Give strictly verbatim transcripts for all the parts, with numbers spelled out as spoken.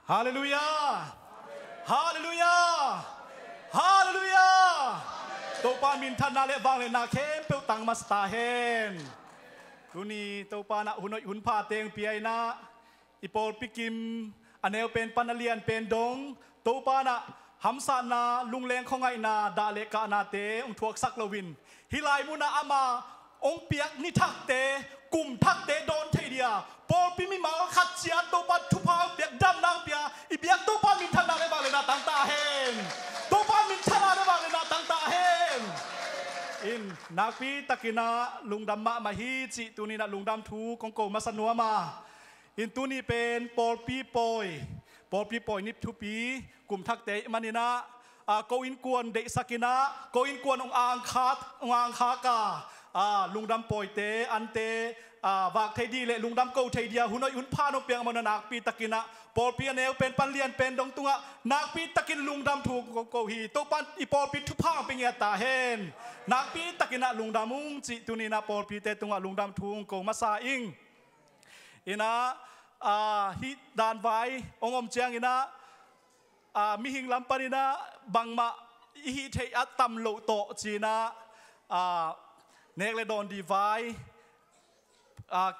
Halleluiah. Halleluiah. Halleluiah. Topa minthanna le vangliatna khempeuh tang masa ta hen. Tuni Topa in ah hun hoih hun pha teng pia in ah, i pawlpi kim, a neu pen pan a lian pen dong, Topa in ah hamsatna, lungleng khuangaihna, dah le kahnate hong thuaksak loin, hih lai munah ama hong piak ni thakte, kum thakte dawn thei dia pawlpi mimal khat ciat Topa thupha hong piak, damna hong pia, i biak Topa minthanna le vangliatna tang ta hen. Topa minthanna le vangliatna tang ta hen. In nakpi takin ah lungdam mahmah hi cih tuni in ah lungdam thu kong ko masa nuam a. In tuni pen pawlpi pawi, pawlpi pawi ni thupi, kum thakte ahih manin ah, a, ko innkuan deihsak in ah, ko innkuan hong angkhak, hong angkhak a, a, lungdam pawite, ante, a, vak thei ding le lungdam ko thei dia hun hoih hun pha hong piak mawk in ah, nakpi takin ah pawlpi a neu pen pan lian pen dong tungah nakpi takin lungdam thu kong ko hi. Topa in i pawlpi thupha hong pia ngiat ta hen. Nakpi takin ah lungdam ung cih tuni in ah pawlpite tungah lungdam thu kong ko masa ing. In ah, a, hih dan vai hong om ciangin ah, a, mihing lam panin ah bangmah i hih theih a tam loh tawh ci-in ah, a, nek le dawn ding vai, a,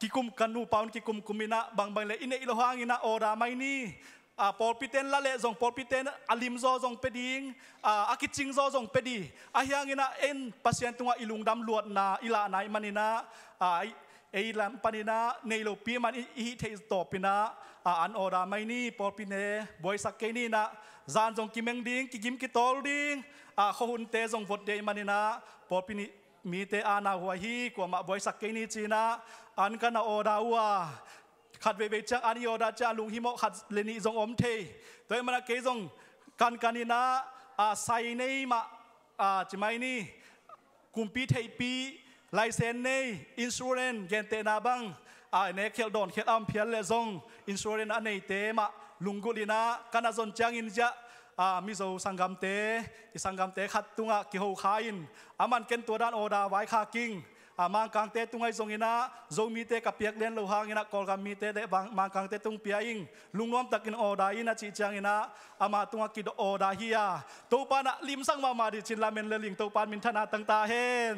kikum, ka nupa un kikumkum in ah bangbang le i neih loh hangin ah order mai ni. A, pawlpite in la leh zong, pawlpite in a limzaw zong pia ding, a, a kicingzaw zong pia ding. Ahi hangin ah en Pasian tungah i lungdam luatna i lahna ahih manin ah, a, ei lam panin ah nei lopi man i, i hih theih tawpin ah, a, an order mai ni, pawlpi ne buaisak kei ni in ah, zan zong kimeng ding, kigim kitawl ding, a, khuahunte zong vot ding ahih manin ah, pawlpi nih mite a na huai hi, kuamah buaisak kei ni ci-in ah an ka na order uh a. Khat veivei ciang an i order ciang a lunghimawh khat le nih zong om thei. Tua ahih manin ah kei zong kankan in ah, a, sai nei mah, a, ci mai ni, kumpi theihpih, license nei, insurance, gentehna bang, a, nek khialh dawn khialh a om phial leh zong insurance a neite mah lunggulh in ah ka na zon ciangin ziah, a, Mizo sanggamte, i sanggamte khat tungah kiho kha in, aman ken tua dan order vaikhak ing. A, Mangkangte tungah zong in ah, Zomite ka piak lian loh hangin ah Kawlgam mite le Mangkangte tung pia ing. Lungnuam takin order in a cih ciangin ah ama tungah ki order hi a. Topa in ah limsak mahmah ding ci-in lamen le ling, Topa in minthanna tang ta hen.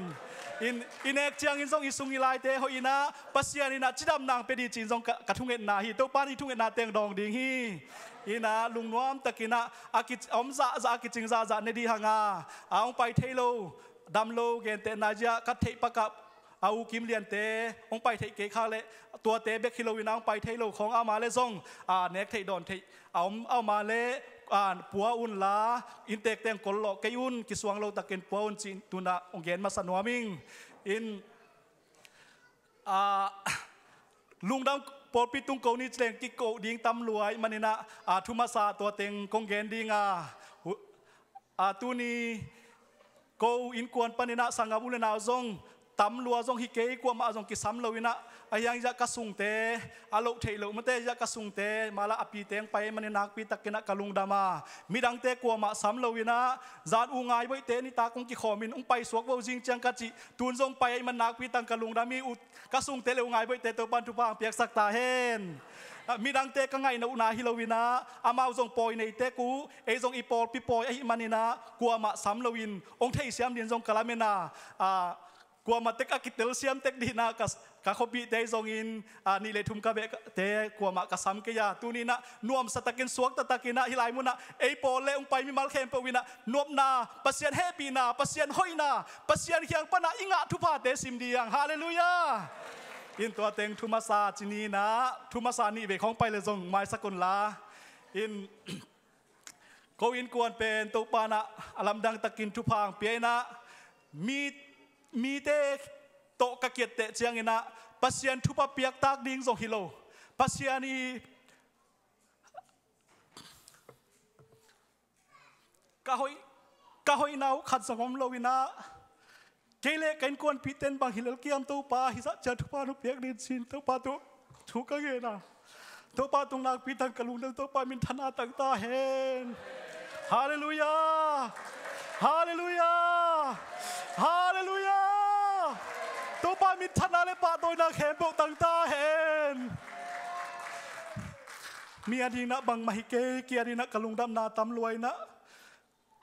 In, i nek ciangin zong i sung i laite hoih in ah, Pasian in ah cidamna hong pia ding ci-in zong ka, ka thungetna hi. Topa in i thungetna teng dawng ding hi. In ah lungnuam takin ah, a ki, a om zahzah, a kicing zahzah ne ding hang a, a hong pai thei lo, dam lo, gentehna ziah ka theih pakah a u Kim Liante hong pai theih kei khak leh, tuate bek hi loin ah hong pai thei lo khawng ama le zong, a, nek theih dawn theih a om, ama le, a, pua un la, inntek teng kollawh kei un, kisuang lo takin pua un cih tu-in ah hong gen masa nuam ing. In, a, lungdam, pawlpi tung ko ni ci leng kiko ding tam lua ahih manin ah, a, thu masa tua teng kong gen ding a, hu-, a, tuni ko innkuan panin ah sanggam u le nau zong tam lua zong hi kei, kuamah zong kisam lo in ah, ahi hang ziah ka sungte, a loh theih loh mate ziah ka sungte, mah la a pite hong pai ahih manin nakpi takin ah ka lungdam a, midangte kuamah sam lo in ah, zan u Ngai Boihte nitak hong kikhawm in hong paisuak vo zing ciang ka cih, tun zong pai ahih man nakpi takin ka lungdam hi. U, ka sungte le u Ngai Boihte Topa in thupha hong piaksak ta hen. A, midangte ka ngaihna uh na hi lo in ah, amau zong pawi nei tek uh, ei zong i pawlpi pawi ahih manin ah, kuamah sam loin hong theisiam ding zong ka lamen a, a, kuamah tek a kitelsiam tek ding in ah ka, ka khuapihte zong in, a, nih le thum ka behte kuamah ka sam kei a, tuni in ah nuamsa takin, suakta takin ah, hih lai munah ei pawl le hong pai mimal khempeuh in ah nopna, Pasian hehpihna, Pasian hoihna, Pasian kiang pan ah i ngah thuphate sim ding. Halleluiah. In tua teng thu masa ci ni in ah, thu masa nih vei khawng pai le zong maisak un la. In ko innkuan pen Topa in ah a lamdang takin thupha hong pia in ah, mi, mite tawh ka kiatteh ciangin ah Pasian thupha piaktak ding zong hi lo. Pasian i ka hoih, ka hoihna uh khat zong om lo in ah, kei le ka innkuanpihte in bang hi lel kiam, Topa, hih zah ciang thupha hong piak ding ci-in Topa tungah thu ka ngen a, Topa tung nakpi takin ka lungdam, Topa minthanna tang ta hen. Halleluiah. Halleluiah. Halleluiah. Topa minthanna le pahtawina khempeuh tang ta hen. Mi a dinah bangmah hi kei, kei a dinah ka lungdamna tam lua inah,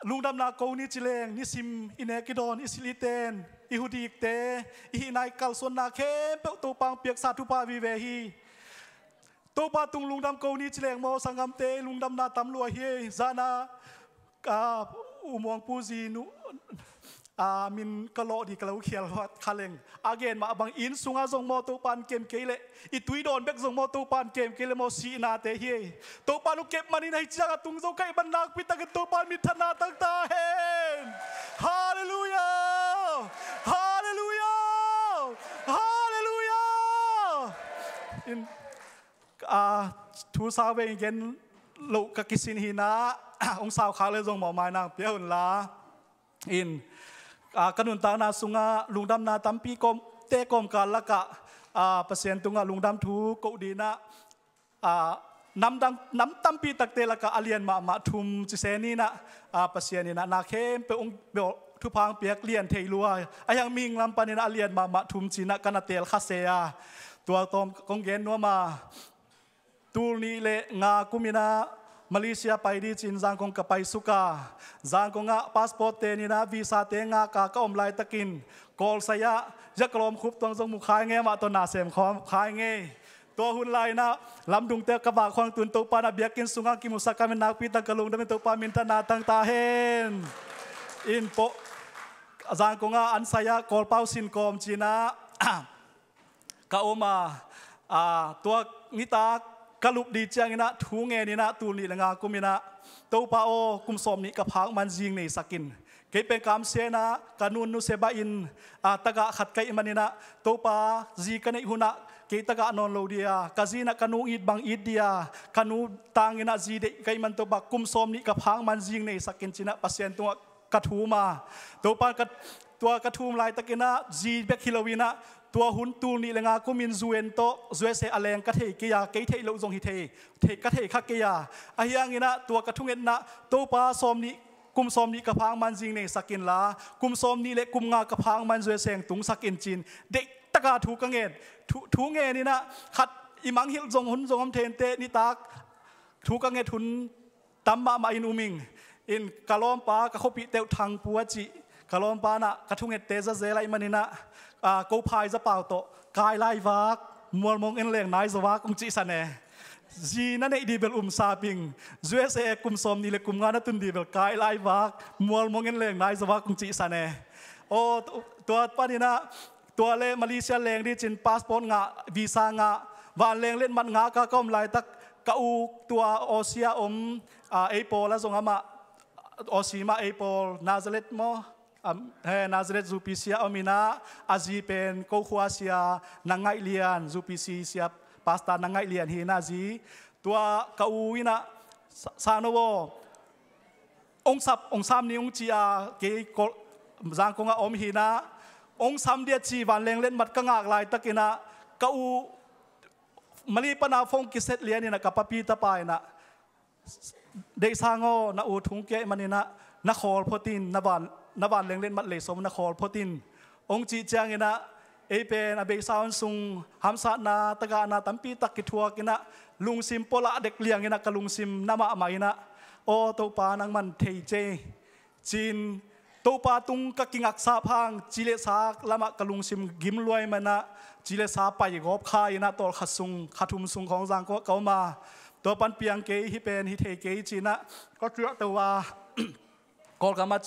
lungdamna ko ni ci leng, nisim i nek i dawn, i silh i ten, i hudikte, i hihna i kalsuanna khempeuh Topa hong piaksa thupha vive hi. Topa tung lungdam ko ni ci leng maw, sanggamte, lungdamna tam lua hi. Zana, a, U Muang Pu zi nu, a, min ka lawh di ka lo khial kha leng. A gen mah bang inn sungah zong maw Topa in kem kei leh, i tui dawn bek zong maw Topa in kem kei leh maw, sihnate hi. Topa in hong kep manin ahi ciangah tung zo ka hih man nakpi takin Topa in minthanna tang ta hen. Halleluiah! Halleluiah! Halleluiah! In, a, thu sau vei gen loh ka kisin hi inah, hong sau khak le zong mawh mainang pia unla. In, a, ka nuntakna sungah lungdamna tampi kawm, te kawmkal lakah, a, Pasian tungah lungdam thu koh dinah, a, nam dang, nam tampi takte lakah a lian mahmah thum ci se ni inah, a, Pasian inah na khempeuh hong pia, thupha hong piak lian thei lua. A hiang mihing lam paninah a lian mahmah thum cinah ka na teel kha se a. Tua tawm kong gen nuam a. Tul nih le nga kum inah Malaysia pai di cin Zangkong ka paisuk a. Zangkong ah passport ten inah visa te ngak a ka om laitakin Kawlsai ah Yakalawm Khup Tuang zong mu khai ngei, amah tawh na sem khawm khai ngei. Tua hun lai inah lamdungte ka vak khuang tun Topa na biakinn sungah kimusak ka min nakpi tak ka lungdam in Topa minthanna tang ta hen. In pawh Zangkong ah an sai ah Kawlpau sin kawm cinah ka om a, a, tua nitak ka lup di cianginah thu ngen inah tul nih le nga kum inah, Topa aw, kum sawm nih ka phak man zing neisak in. Kei pen kamsiatna ka nun nuse bah in, a, tagah khat ka hih maninah Topa zi ka neih hunah kei tagah nawn lo dia, ka zi inah ka nu it bang it dia, ka nu tanginah zi deih ka hih man Topa kum sawm nih ka phak man zing neisak in cinah Pasian tungah ka thum a. Topa ka, tua ka thum laitakinah zi bek hi loinah tua hun tul nih le nga kumin U N tawh U S A a leng ka thei kei a, kei theih loh zong hi thei, thei ka thei kha kei a. A hianginah tua ka thungetnah Topa sawm nih, kum sawm nih ka phak man zing neisak inla, kum sawm nih le kum nga ka phak man U S A tungsak in cin. Deihtaka thu ka ngen, thu, thu ngen inah khat i mangngilh zong hun zong om thei inteh nitak thu ka nget hun tam mahmah in um ing. In ka lawmpa, ka khuapih teuh Thangpu a cih ka lawmpa inah ka thungette zazel ahih maninah, a, ko phai zapau tawh kai lai vak, mualmong en leng nai zaw vak hong cihsan e. Zi na neih dih bel um sap ing, U S A kum sawm nih le kum nga na tun dih bel kai lai vak, mualmong en leng nai zaw vak hong cihsan e. Aw, tu-, tua paninah tua le Malaysia leng di cin passport ngah, visa ngah, vanleng letmat ngah ka ka om laitak ka u tua Aussie a om, a, ei pawl a zong amah Aussie mah ei pawl Nazareth maw? Am, he, Nazareth U P C a om inah a zi pen ko khua sia Nangaih Lian, U P C sia pastor Nangaih Lian hi inah a zi. Tua ka u inah sa-, sa no aw. Ong sap, ong sam ni ong ci a, kei Zangkong a om hi inah, ong sam dia ci vanleng letmat ka ngak laitakinah ka u Mali pana phone kiset lianinah ka papi tapa inah, Deihsang aw, na u thung kia ih maninah na khawl photin, na van, na vanleng letmat lei sawm na khawl photin. Ong cih cianginah ei pen a beisa hun sung hamsatna tagahna tampi tak kithuak inah lungsim pualah dek lianginah ka lungsim na mahmah inah, aw Topa nangman thei cei cin, Topa tung ka kingaksa phang ci le sa lamah ka lungsim gim luai manah ci le sa pai gawp kha inah tawlkhat sung, kha thum sung khawng Zangkong ka om a. Tua pan piang kei, hih pen hi thei kei cinah ka ciahto a. Kawlgam ah,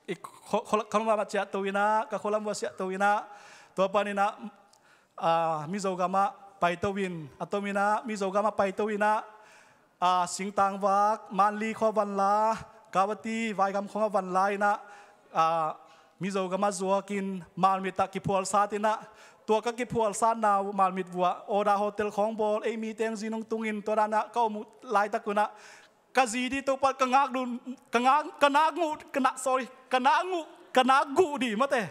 i, kho-, kho-, khualam ah ciahto inah, ka khualam ah ciahto inah, tua paninah, a, Mizo gamah paito in, a tominah Mizo gamah paito inah, a, singtang vak, Manli khua vanla, Guwahati, Vaigam khua vanla inah, a, Mizo gamah zuakin Malmit ah kiphualsat inah, tua ka kiphualsatna uh Malmit vuah Oda Hotel khawng bawl, ei mi teng zi nong tungin tua danah ka om uh laitak unah, ka zi dih Topa ka ngak dun, ka ngak, ka nak nguh, ka nak, sorry, ka nak nguh, ka nak guh dih mate.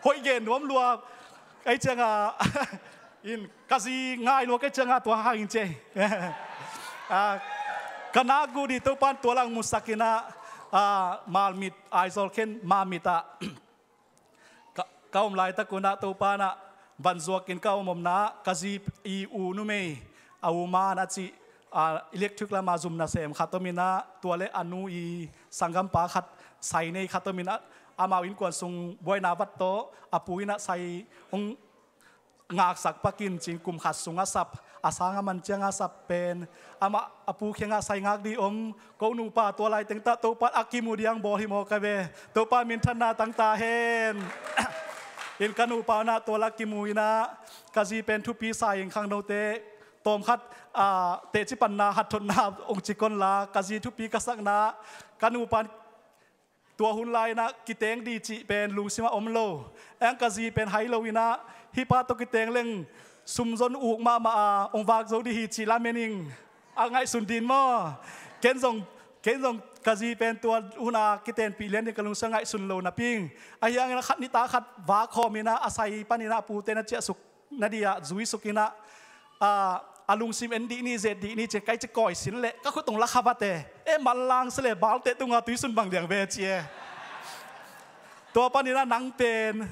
Hoih gen nuam lua. Ei cianga, in, ka zi ngai lua, ei cianga tua hang in ce. A, ka nak guh dih Topa tua lang musak inah, a, Malmit, Aizawl khen Malmit ah. Ka, ka om laitak unah Topa inah van zuakin ka om omna ka zi i u numei, a u man a cih, a, electric lama zum nasem khat om in ah, tua le a nu i sanggampa khat sai nei khat om in ah, amau innkuan sung buaina vat tawh a pu in ah sai hong ngaksak pak in, cin kum khat sungah sap, a sang a man ciangah sap pen, amah a pu kiangah sai ngak ding om. Ko nupa tua lai teng tah Topa a kimu ding bawl hi maw ka ve. Topa minthanna tang ta hen. In ka nupa in ah tua la kimu in ah, ka zi pen thupi sa in khangnote tawm khat, a, teci panna hathotna ong ci kon la, ka zi thupi ka sakna, ka nupa tua hun lai in ah kiteng ding cih pen lungsim ah om lo. Eng ka zi pen hai lo in ah, hih pa tawh kiteng leng sumzon uk mahmah a, ong vak zo ding hi cih lamen ing. A ngaihsun ding maw? Ken zong, ken zong ka zi pen tua hun a kitenpih lian ding ka lungsim ah ngaihsun lo napi ing. Ahi hangin ah khat nitak khat vak khawm in ah, a sai panin ah a pute na ciahsuk na ding ah zuisuk in ah, a, a lungsim en dih ni, zet dih ni ci, kai ci kawi sin leh ka khut ong la kha vat e. E, manlang si leh balte tungah tuisun bang liang ve ci e. Tua panin ah nang pen,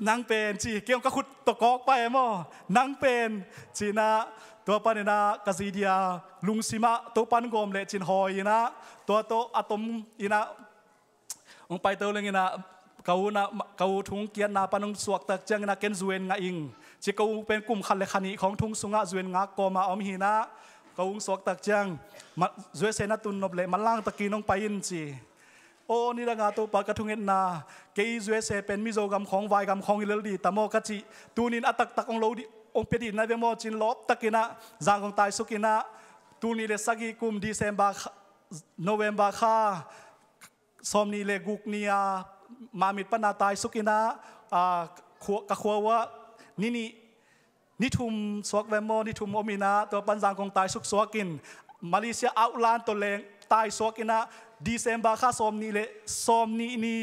nang pen ci, kei ong ka khut tawh kawk pah e maw. Nang pen ci in ah, tua panin ah ka zi ding a lungsim ah Topan gawm leh cin hawi in ah, tua tawh a tom in ah, ong paito leng in ah, ka u in ah, ka u thung kiatna pan ong suaktak ciangin ah ken zu en ngah ing ci. Ka u pen kum khat le kha nih khawng thung sungah zu en ngak kawm a om hi in ah, ka u ong suaktak ciang, ma, U S A na tun nop leh manlang takin ong pai in ci. Aw, nidang a Topa ka thungetna, kei U S A pen Mizo gam khawng, vai gam khawng hi lel ding ta maw ka cih. Tuni in a taktak ong lo ding, ong pia ding na ve maw ci in lawp takin ah Zangkong taisuk in ah, tul nih le sagih kum December kha, November kha sawmnih le guk ni a, Mamit pan a taisuk in ah, a, khua, ka khua uah ni nih, ni thum suak ve maw, ni thum om in ah, tua pan Zangkong taisuk suak in, Malaysia outland tawh leng taisuak in ah, December kha sawmnih le, sawmnih ni,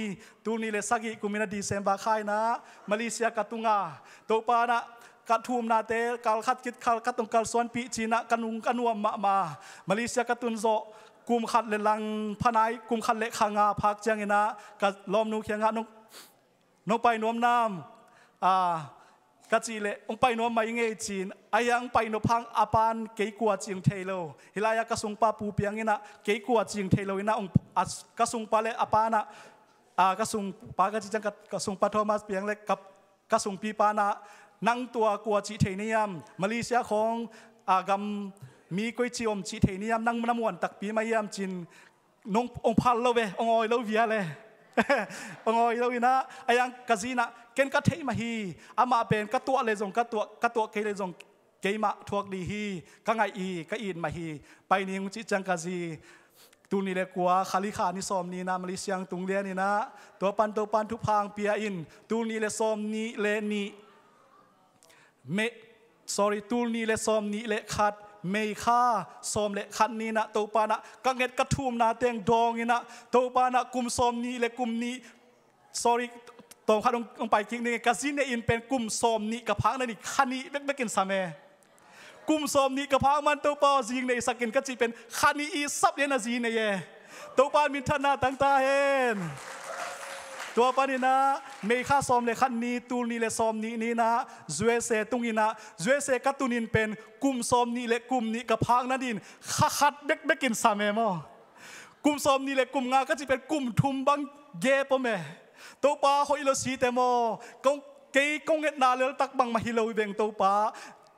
tul nih le sagih kum in ah December kha in ah Malaysia ka tung a, Topa in ah ka thumnate kal khat khit kal khat ong kalsuanpih ci in ah ka nung ka nuam mahmah. Malaysia ka tun zawh kum khat le lang pha nai, kum khat le kha nga phak ciangin ah ka lawmnu kiangah, nong, nong pai nuam nam, a, ka cih leh, ong pai nuam mai ing ei ci in, ahi hang pai nop hang a pan kei kua cih ong thei lo. Hih lai-ah ka sungpa Pu Piang in ah kei kua cih ong thei lo in ah, ong, a, ka sungpa le a pa in ah, a, ka sungpa ka cih ciang ka, ka sungpa Thomas Piang le ka, ka sungpipa in ah, nang tua kua cih thei na hiam, Malaysia khawng, a, gam mi koici om cih thei na hiam, nang na muan takpi mah hiam ci in, nong, ong phal lo ve, ong awi lo vial e. Ong awi lo in ah, ahi hang ka zi in ah, ken ka theih mah hi, amah pen ka tuah le zong ka tuah, ka tuah kei le zong keimah thuak ding hi, ka ngaih hi, ka it mah hi, pai ning cih ciang ka zi tul nih le kua, kha li kha ni sawmnih in ah Malaysia tung lian in ah, tua pan Topan thupha ong pia in, tul nih le sawmnih le nih, May, sorry, tul nih le sawmnih le khat, May kha sawm le khat ni in ah Topa in ah ka nget ka thumna teng dawng in ah, Topa in ah kum sawmnih le kum nih, sorry, tawm khat ong, ong pai kik ning e, ka zi neih in pen kum sawmnih ka phak na ni, kha nih bekbek in sam e. Kum sawmnih ka phak man Topa aw, zi ong neihsak in ka cih pen kha nih i sap lian a zi nei e. Topa minthanna tang ta hen. Tua pan in ah May kha sawm le khat ni, tul nih le sawmnih ni in ah U S A tung in ah, U S A ka tun in pen kum sawmnih le kum nih ka phak na ding in kha khat bekbek in sam e maw. Kum sawmnih le kum nga ka cih pen kum thum bang gap om e. Topa hoih lo si te maw. Kong, kei kong ngetna leltak bang mah hi lo hi veng Topa.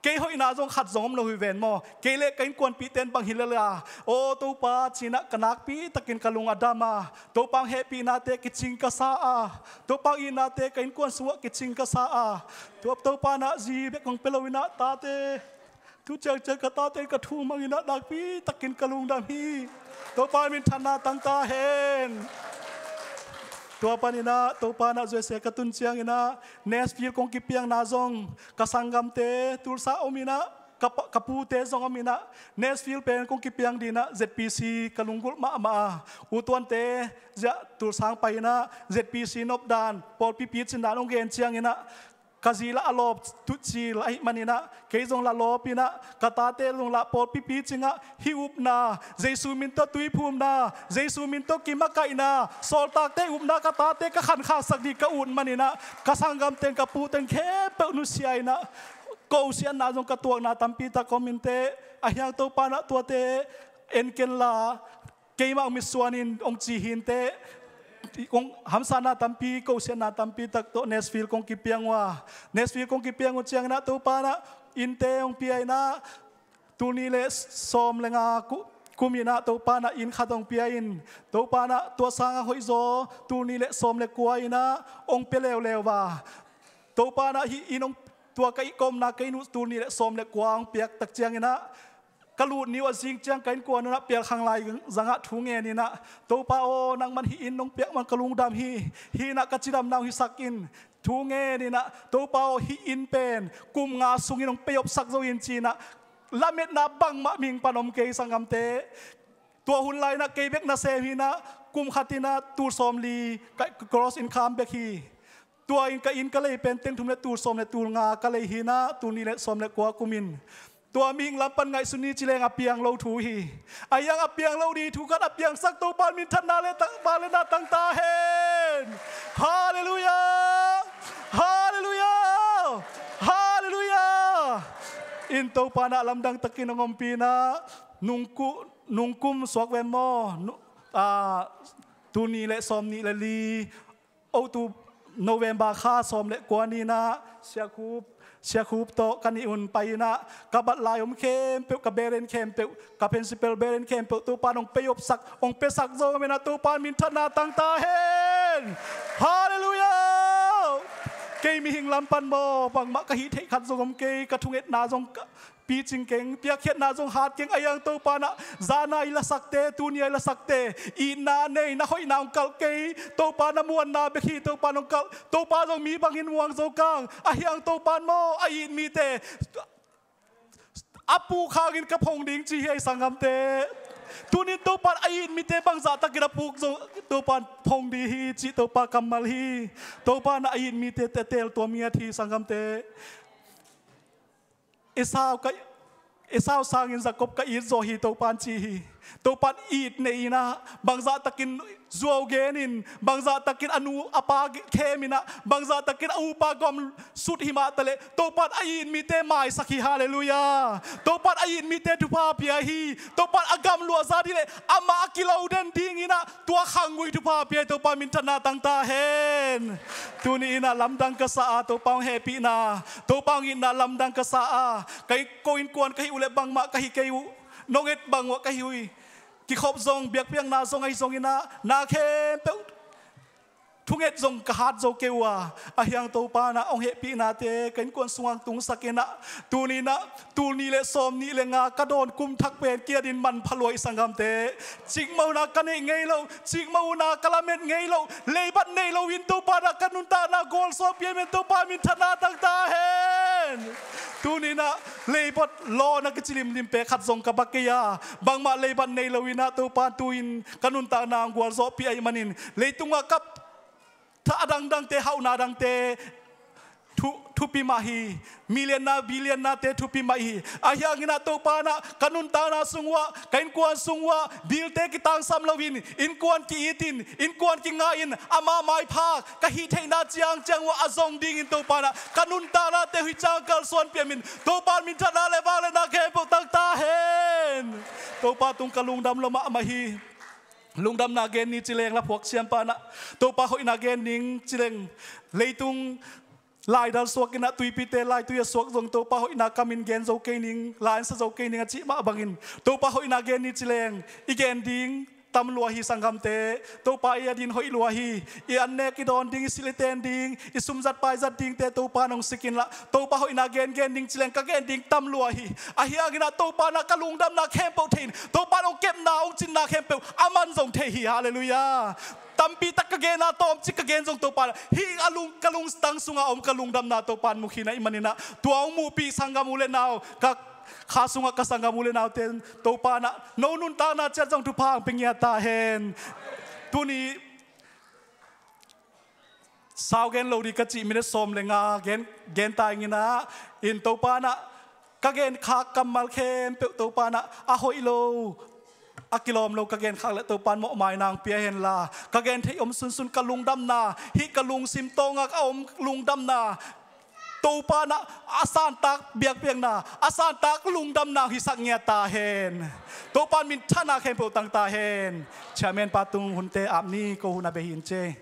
Kei hoihna zong khat zong om lo hi ven maw. Kei le ka innkuanpihte in bang hi lel a, aw Topa ci in ah ka nakpi takin ka lung a dam a. Topa ong hehpihnate kicing ka sa a. Topa ong itnate ka innkuan sungah kicing ka sa a. Tua Topa in ah zi bek ong pia lo in ah tate, tu ciangciang ka tate in ka thu mang in ah nakpi takin ka lungdam hi. Topa minthanna tang ta hen. Tua pan in ah Topa in ah U S A ka tun ciangin ah Nashville kong kipiangna zong ka sanggamte Tulsa om in ah, ka pa, ka pute zong om in ah, Nashville pen kong kipiang ding in ah Z P C ka lunggulh mahmah a. U Tuante ziah Tulsa ong pai in ah Z P C nopdan, pawlpi picin dan ong gen ciangin ah, ka zi lah a lawp tucil ahih manin ah, kei zong lah lawp in ah, ka tate zong lah pawlpi picing ah, hih upna, Jesu min tawh tuiphumna, Jesu min tawh kimakaihna, sawltakte upna ka tate ka khankhaksak ding ka ut manin ah, ka sanggamte in, ka pute in khempeuh nusia in ah, Kosiatna zong ka tuakna tampi tak om inteh, ahi hang Topa in ah tuate en ken la, keimah hong mitsuan in hong ci hi inteh. Kong hamsatna tampi, kosiatna tampi tak tawh Nashville kong kipiang uh a, Nashville kong kipiang uh ciangin ah Topa in ah innte hong pia in ah, tul nih le sawm le nga ku-, kum in ah Topa in ah inn khat hong pia in, Topa in ah tua sangah hoihzaw tul nih le sawm le kua in ah hong pia leuleu a. Topa in ah hih inn hong, tua ka inn, ka omna ka inn uh tul nih le sawm le kua hong piak tak ciangin ah, ka lut ni uh a zing ciang ka innkuan un ah pialkhang lai zangah thu ngen in ah, Topa aw, nangman hih inn hong piak man ka lungdam hi, hih in ah ka cidamna hong hisak in, thu ngen in ah, Topa aw, hih inn pen kum nga sungin hong pay off sak zo in, ci in ah, lametna bangmah mihing pan om kei sanggamte. Tua hun lai in ah kei bek nasem hi in ah, kum khat in ah tul sawmli ka gross income bek hi. Tua in ka inn ka lei pen teng thum le tul sawm le tul nga ka lei hi in ah, tul nih le sawm le kua kum in. Tua mihing lam pan ngaihsun ni ci leng a piang lo thu hi. Ahi hang a piang lo ding thu khat a piangsak Topa in minthanna le tang, vangliatna tang ta hen. Halleluiah! Halleluiah! Halleluiah! In Topa in ah lamdang takin hong ompih in ah, nungku-, nungkum suak ven maw? Nu-, ah, tul nih le sawm nih le li, October, November kha sawm le kua ni in ah, Sia Khup, Sia Khup tawh ka nih un pai in ah, ka bat lai om khempeuh, ka beren khempeuh, ka principal beren khempeuh Topa in hong pay off sak, hong piasak zo ahih manin ah Topa in minthanna tang ta hen. Halleluiah! Kei mihing lam pan maw, bangmah ka hih theih khat zong om kei, ka thungetna zong ka picing keng, piakkhiatna zong hat keng, ahi hang Topa in ah zan a i lasakte, tuni a i lasakte, itna nei, na hoihna hong kalh kei, Topa in ah muanna bek hi, Topa in hong kalh, Topa zong mi bangin muang zo kang, ahi hang Topa in maw, a it mite a puk hangin ka phong ding ci hi, ei sanggamte. Tuni in Topa in a it mite bangzah takin a puk zong Topa in phong ding hi cih Topa kammal hi. Topa in a it mite a teel tuam ngiat hi, sanggamte. Esau ka, Esau sangin Jakob ka it zaw hi, Topa in ci hi. Topa in it nei in ah, bangzah takin zuau gen in, bangzah takin a nu a pa khem in ah, bangzah takin a upa gam sut hi mah taleh, Topa in a it mite maisak hi. Halleluiah. Topa in a it mite thupha pia hi. Topa in a gam luahza ding leh amah a kilo den ding in ah, tua khanggui thupha pia hi. Topa in minthanna tang ta hen. Tuni in ah lamdang ka sa a, Topa hong hehpihna, Topa hong itna lamdang ka sa a, ka ko innkuan ka hih uh leh bangmah ka hi kei uh, nong et bang uh ah ka hi uh hi. Kikhop zong, biakpiakna zong ahi zongin ah, na khempeuh thunget zong ka hat zo kei uh a, ahi hang Topa in ah hong hehpihnate ka innkuan sungah tungsak in ah, tuni in ah tul nih le sawm nih le nga ka dawn kum thak pen kiat in manpha lua hi, sanggamte. Cikmah hun ah ka neih ngei lo, cikmah hun ah ka lamet ngei lo, leibat nei loin Topa in ah ka nuntakna gualzawhpih ahih manin Topa in minthanna tang ta hen. Tuni in ah leibat lawn a kici limlim pek khat zong ka bang kei a, bangmah leibat nei loin ah Topa in tu-in ka nuntakna hong gualzawhpih ahih manin, leitungah ka tha a dangdangte, hauhna dangte thu, thupi mah hi. Million-na, billion-nate thupi mah hi. Ahi hangin ah Topa in ah ka nuntakna sung uah, ka innkuan sung uah, bill-te kitangsam loin, innkuan ki-it in, innkuan kinga in, amah maipha ka hih theihna ciangciang uah a zong dingin Topa in ah ka nuntaknate uh hih ciang kalsuanpih ahih manin Topa in minthanna le vangliatna khempeuh tang ta hen. Topa tung ka lungdam lua mahmah hi. Lungdamna gen ni ci leng, laphuak siampa in ah Topa hoihna gen ning ci leng, leitung laidal suak in ah, tuipite laitui a suak zong Topa hoihna kam in gen zo kei ning, la in sa zo kei ning a cih mah bangin, Topa hoihna gen ni ci leng, i gen ding tam lua hi, sanggamte. Topa i a din hoih lua hi. I annek, i dawn ding, i silh i ten ding, i sumzat paizat dingte Topa in hong sik inla, Topa hoihna gengen ding ci leng ka gen ding tam lua hi. Ahi hangin ah Topa in ah ka lungdamna khempeuh thei in, Topa in hong kepna, hong cinna khempeuh aman zong thei hi. Halleluiah. Tampi tak ka gen a, tawmcik ka gen zong Topa in ah hih a lung, ka lungtang sungah om ka lungdamna Topa in mu khin ahih manin ah, tua hong muhpih sanggam u le nau, ka kha sungah ka sanggam u le naute in Topa in ah no nuntakna ciat zong thupha hong pia ngiat ta hen. Tuni sau gen lo ding ka cih minute sawm le nga gen, gen ta ing in ah, in Topa in ah ka genkhak kammal khempeuh Topa in ah a hoih lo, a kilawm lo ka genkhak leh Topa in mawhmaina hong pia henla, ka gen theih om sunsun ka lungdamna, hih ka lungsim tawngah a om lungdamna Topa in ah a santak biakpiakna, a santak lungdamna hisak ngiat ta hen. Topa in minthanna khempeuh tang ta hen. Chairman pa tung hunte ap ni, ko hun a beh hi in ci.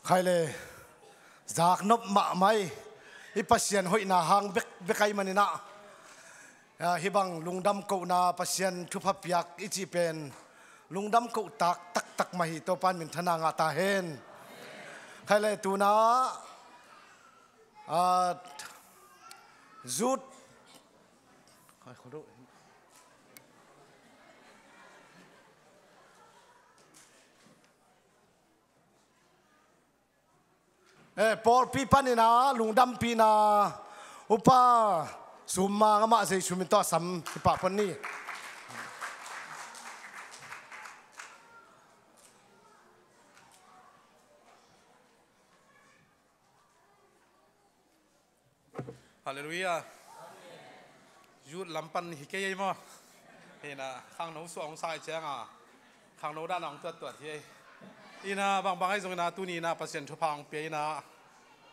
Khai le, zaknop mahmah i Pasian hoihna hang bek, bek ahih manin ah, ah, hih bang lungdam kohna Pasian thupha piak i cih pen lungdam kohtak taktak mah hi. Topa in minthanna ngah ta hen. Khai le, tu-in ah, ah, zut Eh, pawlpi panin ah lungdampihna Upa Sum Mang, amah Zeisu min tawh a sam kipah pon ni. Halleluiah. Youth lam pan hi kei ei maw? Hi-in ah khangno suah hong sa ahih ciangin ah khangno dan a hong tuattuat hi ei. Hi-in ah bangbang ahi zongin ah tuni-in ah Pasian thupha hong pia in ah,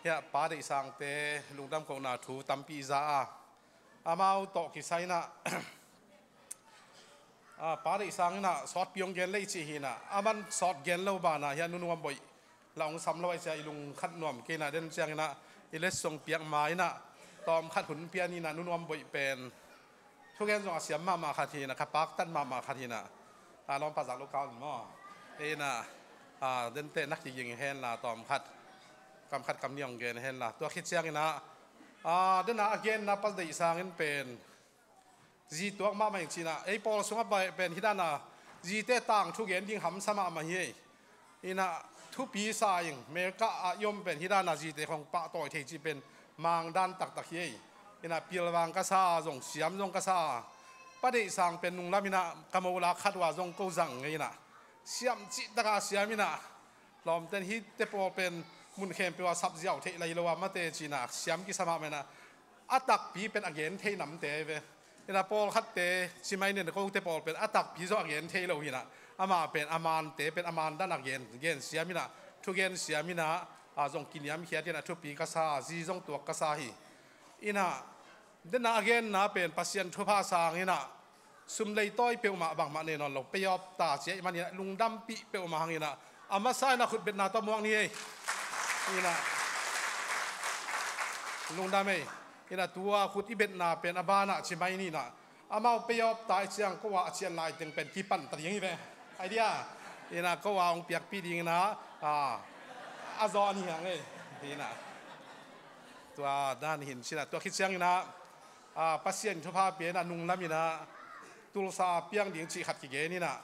hiah Pa Deih Sangte lungdam kohna thu tampi i za a, amau tawh kisai in ah, ah, Pa Deih Sang in ah sawtpi hong gen lei cih hi-in ah, aman sawt gen lo banah hiah Nu Nuam Boih la hong sam lo ahih ciangin i lungkhat nuam kei in ah, den ciangin ah i letsong piak ma-in ah tawmkhat hun pia ni-in ah, Nu Nuam Boih pen thugen zong a siam mahmah khat hi-in ah, kha paktat mahmah khat hi-in ah, a lawmpa zak lo kau in maw? Hi-in ah, ah, dente na kiging hen la, tawmkhat kam khat kam nih hong gen hen la. Tua khit ciangin ah, ah, den a a genna Pa Deih Sang in pen zi tuak mahmah ing ci-in ah, ei pawl sungah pen hih dan a zite tangthu gen ding hamsa mahmah hi ei. Hi-in ah thupi sa ing, America ah i om pen hih dan a zite khawng pahtawi thei cih pen mang dan taktak hi ei. Hi-in ah pilvang ka sa a, zong siam zong ka sa a, Pa Deih Sang pen nunglam in ah ka mo la khat uh a zong ko zang ngei in ah, siam cihtak a siam in ah, lawmten hihte pawl pen mun khempeuh ah sap ziau theih lai lo a mate ci-in ah siam kisa mahmah in ah, a takpi pen a gen thei namte ve. Hi-in ah pawlkhatte ci mai ni-in ah, kote pawl pen a takpi zong a gen thei lo hi-in ah, amah pen a mante pen a man dan a gen, gen siam in ah, thugen siam in ah, a zong kiniamkhiat in ah, thupi ka sa a, zi zong tuak ka sa hi. Hi-in ah, den a a genna pen Pasian thupha sang in ah, sum leitawi peuhmah bangmah nei nawn lo, pay off ta ci ahih manin ah, lungdampih peuhmah hang in ah, a masa in ah khutbetna tawh muak ni ei. Hi-in ah, lungdam ei. Hi-in ah, tua khut i betna pen a banah ci mai ni-in ah, amau pay off ta ahih ciang ko a a cian lai teng pen kipan ta ding hi ve. Idea. Hi-in ah, ko a hong piakpih dingin ah, ah, a zaw ni hang ei. Hi-in ah, tua dan hi-in ci-in ah, tua khit ciangin ah, ah, Pasian thupha pia in ah, nunglam in ah Tulsa piang ding cih khat kigen in ah,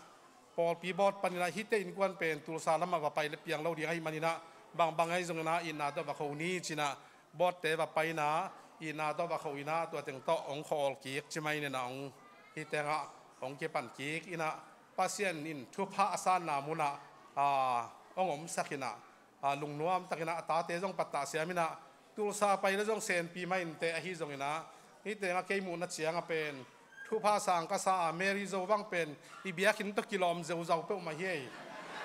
pawlpi board panin ah hihte innkuan pen Tulsa lamah va pai leh piang lo ding ahih manin ah, bangbang ahi zongin ah itna tawh va kho ni ci-in ah, boardte va pai in ah, itna tawh va kho in ah, tua teng tawh hong khawl kik ci mai ni-in ah, hong, hih tengah hong kipan kik in ah, Pasian in thupha a sanna munah, ah, hong omsak in ah, ah, lungnuam takin ah a tate zong pattah siam in ah, Tulsa pai leh zong senpi mah inteh ahi zongin ah, hih tengah kei muhna ciangah pen thupha sang ka sa a, Mary Zo bang pen i biakinn tawh kilawm zeuzau peuhmah hi ei.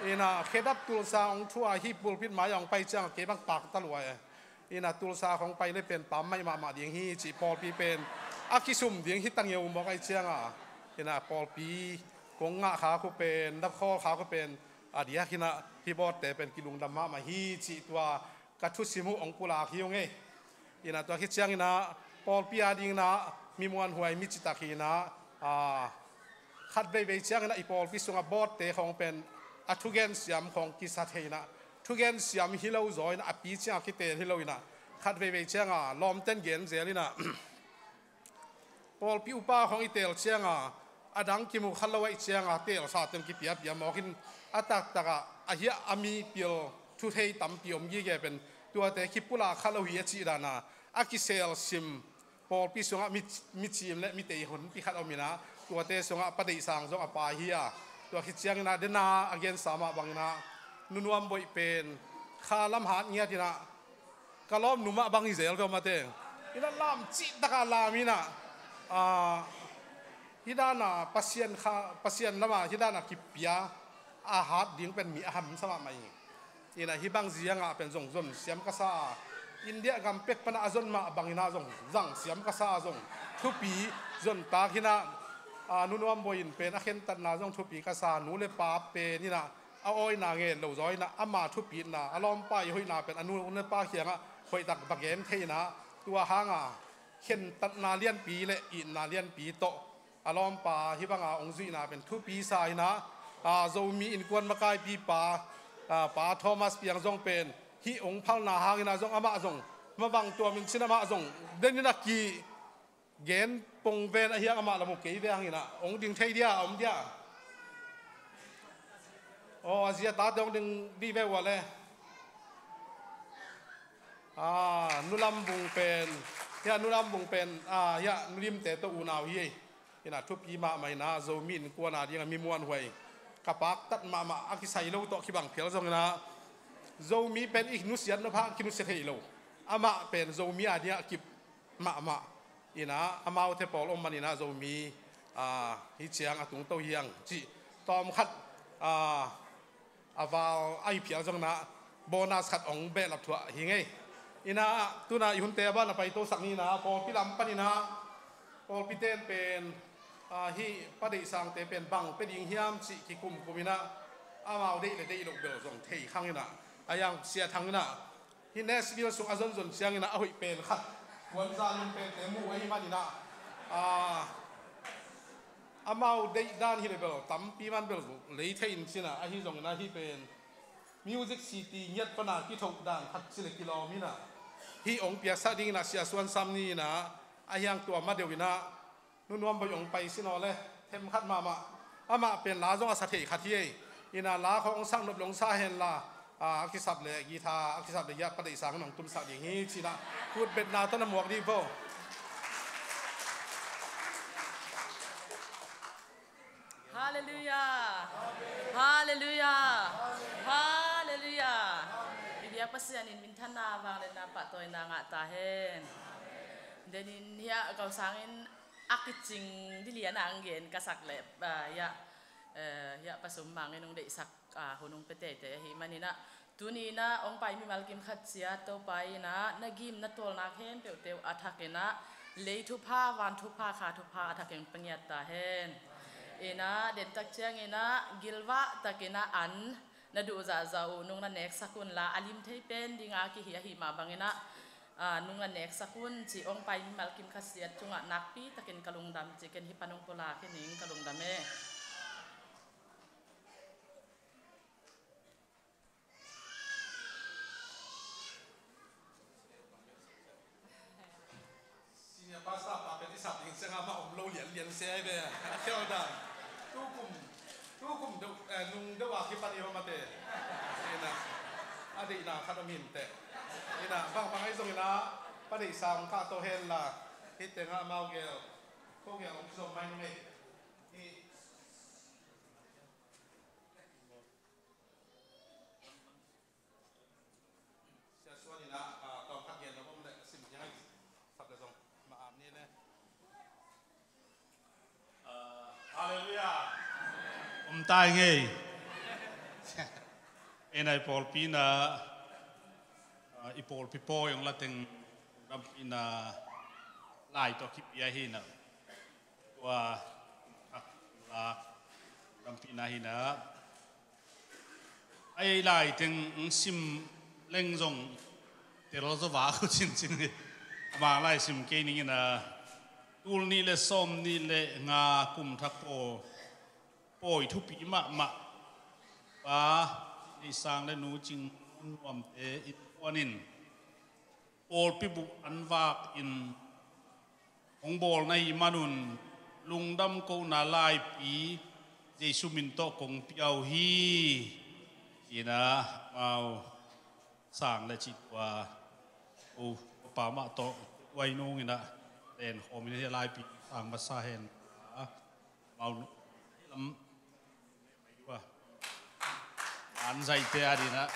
Hi-in ah, khedap Tulsa hong thu a, hih pulpit mai-ah hong pai ciangah kei bang pakta lua e. Hi-in ah, Tulsa khawng pai leh pen pam maih mahmah ding hi cih, pawlpi pen a kisum ding hi ta ngeu mawk ahih ciangah, hi-in ah, pawlpi kong ngah khak uh pen, dap khawl khak uh pen a diakin ah hih boardte pen kilungdam mahmah hi cih tua ka thusim uh hong pulak hi ung ei. Hi-in ah, tua khit ciangin ah pawlpi a dingin ah mi muanhuai, mi citak hi-in ah, ah, khat veivei ciangin ah i pawlpi sungah boardte khawng pen a thugen siam khawng kisa thei in ah, thugen siam hi lo zaw in ah, a pi ciangah kiteel hi lo in ah, khat veivei ciangah lawmten gen zel in ah, pawlpi upa khawng i teel ciangah, a dang kimu kha lo ahih ciangah teelsa teng kipiapia mawk in, a taktakah a hiah a mipil thuthei tampi om gige pen tuate kipulak kha lo hi a cih dan a, a kiselsim pawlpi sungah mi, mi cim le mi teihonpi khat om in ah, tuate sungah Pa Deih Sang zong a pai hi a, tua khit ciangin ah den a a gensa mah bangin ah Nu Nuam Boih pen kha lam hat ngiat in ah, Ka lawm numah bang hi zel ve aw mate. Ina lam cih taka lam ina, ah, hi dana Pasian kha, Pasian lama hi dana kipia a hat ding pen mi a hamsa mahmah hi. Ina hi bang ziangah pen zong zon siam ka sa a, India gam pek pana a zon mah bangina zong zang siam ka sa a, zong thupi zon tak hina, ah, Nu Nuam Bawi in pen a khentatna zong thupi ka sa, nu le pa pen ina a awina ngen lo zaw ina ama thupitna, a lawmpa i hoihna pen a nu le pa kiangah hoihtak va gen thei ina, tua hanga khentatna lianpi le itna lianpi tawh a lawmpa hi banga hong zuihna pen thupi sa ina, a, Zomi Innkuan makaipipa, a, Pa Thomas Piang zong pen hih hong phalna hangina zong amah zong mabang tuamin cin amah zong den ina ki gen pong ven ahiang amah lam uh kei ve hangina hong ding thei dia a om dia. Aw, a zia tate hong ding dih ve ua le. Ah, Nu Lam Bung pen, hiah Nu Lam Bung pen, ah, hiah Nu Limte tawh unau hi ei. Ina thupi mahmah ina Zomi Innkuan a dinga mi muanhuai ka paktat mahmah a kisai lo tawh kibang phial zongina Zomi pen i nusiat nop hang kinusia thei lo. Amah pen Zomi a dinga kip mahmah. Ina amaute pawl om manina Zomi, ah, hi ciang a tungto hiang cih tawmkhat, ah, a val a hi phial zongina bonus khat hong behlap thuah hi ngei. Ina tuna i hunte a ban a paitosak nina pawlpi lam panina pawlpi ten pen, ah, hih Pa Deih Sangte pen bang pia ding hiam cih kikumkum ina amau deih le deih loh bel zong thei khang ina a yang sia thang ina hih Nashville sung a zonzon ciangin a hoih pen khat puanza lum pente mu ahi manin ah, ah, amau deih dan hi le bel tampi man bel lei thei in cina ahi zongin ah hih pen Music City ngiat pana kithoh dan khat ci le kilawm in ah hih hong piaksak dingin ah Sia Suan Sam ni in ah a hiang tua ma deuh in ah Nu Nuam Bawi hong pai sin aw le, themkhat mahmah. Amah pen la zong a sa thei khat hi ei. Ina la khawng hong sak nop le hong sa hen la, a, a kisap le guitar, a kisap le giat Pa Deih Sang in hong tumsak ding hi cina kutbetna tawh na muak dih vo. Halleluiah. Halleluiah. Halleluiah. I biak Pasian in minthanna vangliatna pahtawina ngah ta hen. Denin hiah kau sangin a kicing dilian a ang gen ka sak leh, ah, hiah, eh, hiah Pa Sum Mang in hong deihsak, ah, hun hong pia teitei ahi manin ah tuni in ah hong pai mimal kim khat ciat Topa in ah na gim na tawlna khempeuhte uh a thak in ah lei thupha, van thupha, kha thupha a thak in hong pia ngiat ta hen. In ah dentak ciangin ah gilvah takin ah an na duh zahzah uh nung na neksak un la a lim thei pen dinga kihi ahi mah bangin ah, ah, nung na neksak un ci hong pai mimal kim khat ciat tungah nakpi takin ka lungdam ci ken hih pan hong pulak hi ning ka lungdam e. Senior pastor pa pen i sap ding ciang amah om lo lianlian se ai ve. A khial dan. Tukum, tukum deuh, eh, nung deuh a kipan i om a te. Ina, a deihna khat om hinteh. Ina, bangbang ahi zongin ah Pa Deih Sang kah tawh hen la. Hih tengah amau gel, ko gel om kizom mai nung ei. Hih Sia Suan in ah, ah, tawmkhat gen lo bawm le sim hiang sap le zong ma am ni le. Ah, halleluiah. Om tai ngei. En ai pawlpi na, ah, i pawlpi pawi ong la teng rampi na lai tawh kipia hi na. Tua, ah, la rampi na hi na. A ei lai teng sim leng zong tel zo va ko cincin hi. A mang lai sim kei ning in a tul nih le sawm nih le nga kum thak paw pawi thupi mahmah pa Deih Sang le Nu Cing Nuamte innkuan in pawlpi buh an vak in hong bawl na hih manun lungdam kohna laipi Jesu min tawh kong pia uh hi. Ci-in ah amau sang le cih tua uh pa mah tawh uai nung in ah len khawm in ah laipi sang masa hen. Amau lam An zaihte a dingin ah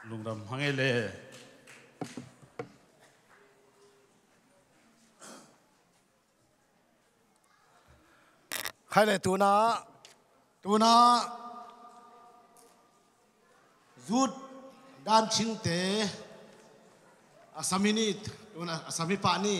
Lungdam hang ei le. Khai le tuna. Tuna. Zut dan chingte. A sami ni. Tuna a sami pah ni.